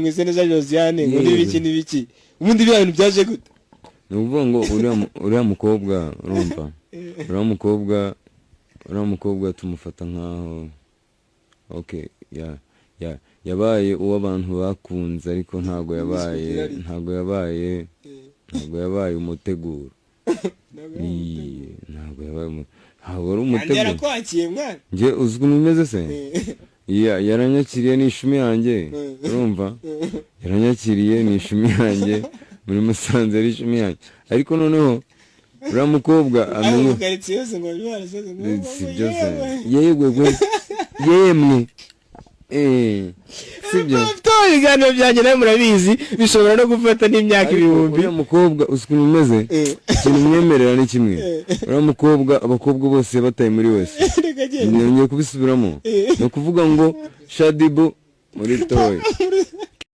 Mwiseneza Josiane ngo Yego. n'ibiki n'ibiki, ubundi biriya bintu byaje gute? Ni ukuvuga ngo uriya mukobwa, urumva, uriya mukobwa tumufata nkaho, okay, ya yabaye uwo abantu bakunze, ariko ntabwo yabaye Popularity. Ntabwo yabaye umuteguro. Ntabwo ari Kandi umuteguro. Yarakwakiye mwana. Njye uzi ukuntu bimeze se? Ya, yaranyakiriye, ni ishumi yanjye. Urumva, yaranyakiriye, ni ishumi yanjye muri Musanze, ari ishumi yanjye, ariko noneho uriya mukobwa aho amenye mu karitsiye yose ngo bari barasaze ngo Si byo se? Yewe. Yegwe gwe yemwe, sibyo? Mfite ibiganiro byanjye nawe murabizi, bishobora no gufata n'imyaka Ariko 1000. Uriya mukobwa, uzi ukuntu bimeze? Ikintu mwemerera ni kimwe: uriya mukobwa, abakobwa bose bataye muri wese. Reka genda. Ngiye kubisubiramo. Ni ukuvuga ngo Shaddyboo muri toyi.